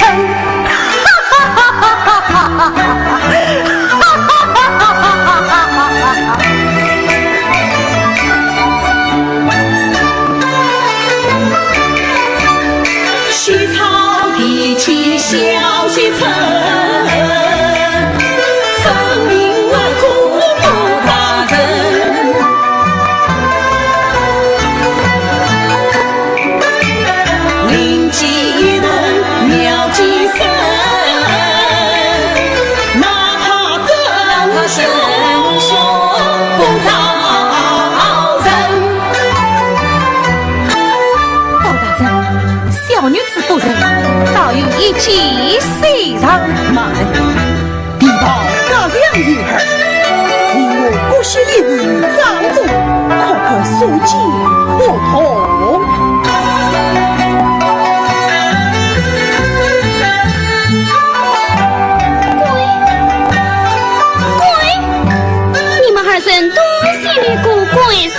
西昌地界小县城，分明我顾大人。灵机一动妙计生，哪怕真凶不招人。包大人，小女子不才，倒有一计。慢，提报高相爷儿，你我各系一事，掌中可可速见不同。 滚！滚！你们二人都是那个滚字。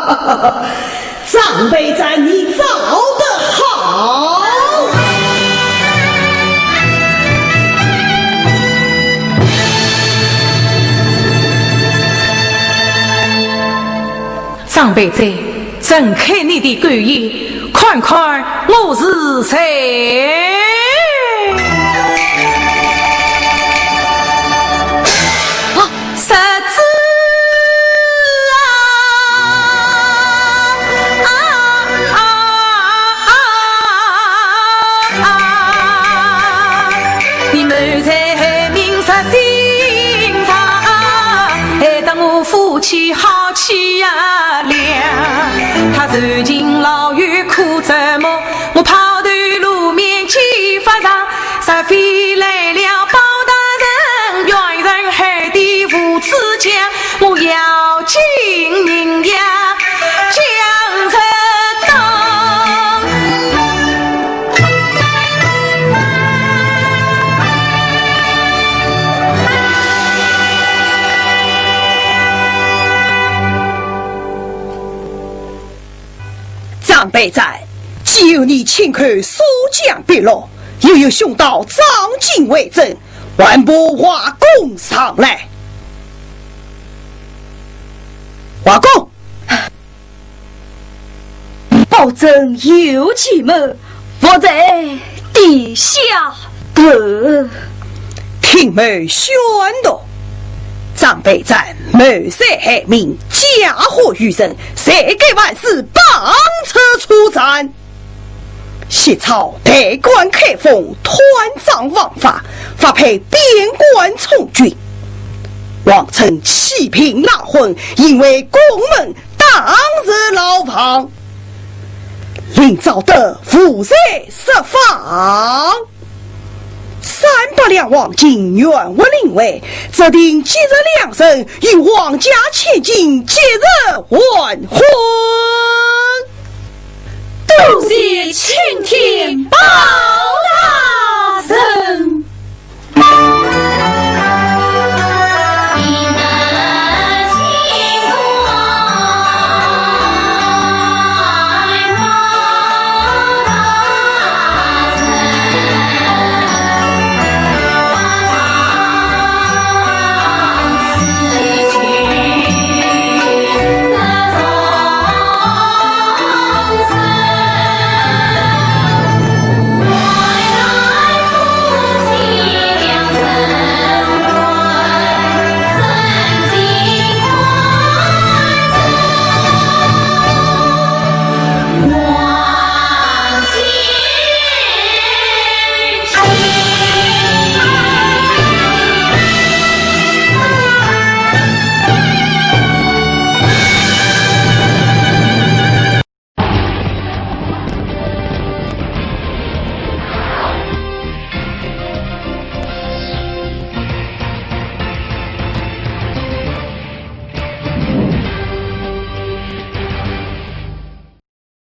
张备赞，你造得好！张备赞，睁开你的狗眼，看看我是谁。啊，侄子啊！啊啊啊啊！你们在明日心肠，害得我夫妻好气呀了。他受尽牢狱苦折磨，我抛头露面几发长，若非来了包大人，冤人害得父子家，我要紧人呀，讲着当。张备赞，既有你亲口所讲笔录，又有兄道张进为证，还不快供上来。快供！保证有其谋，伏在地下。呃，听某宣读。张备赞谋财害命，嫁祸于人，罪该万死，绑车处斩。昔朝代官开封，断章枉法，发配边关充军。王琛欺骗赖婚，因为宫门，打入牢房。林昭德无罪释放。三百两黄金原物领回，责定今日良辰，与王家千金吉日完婚。多谢青天保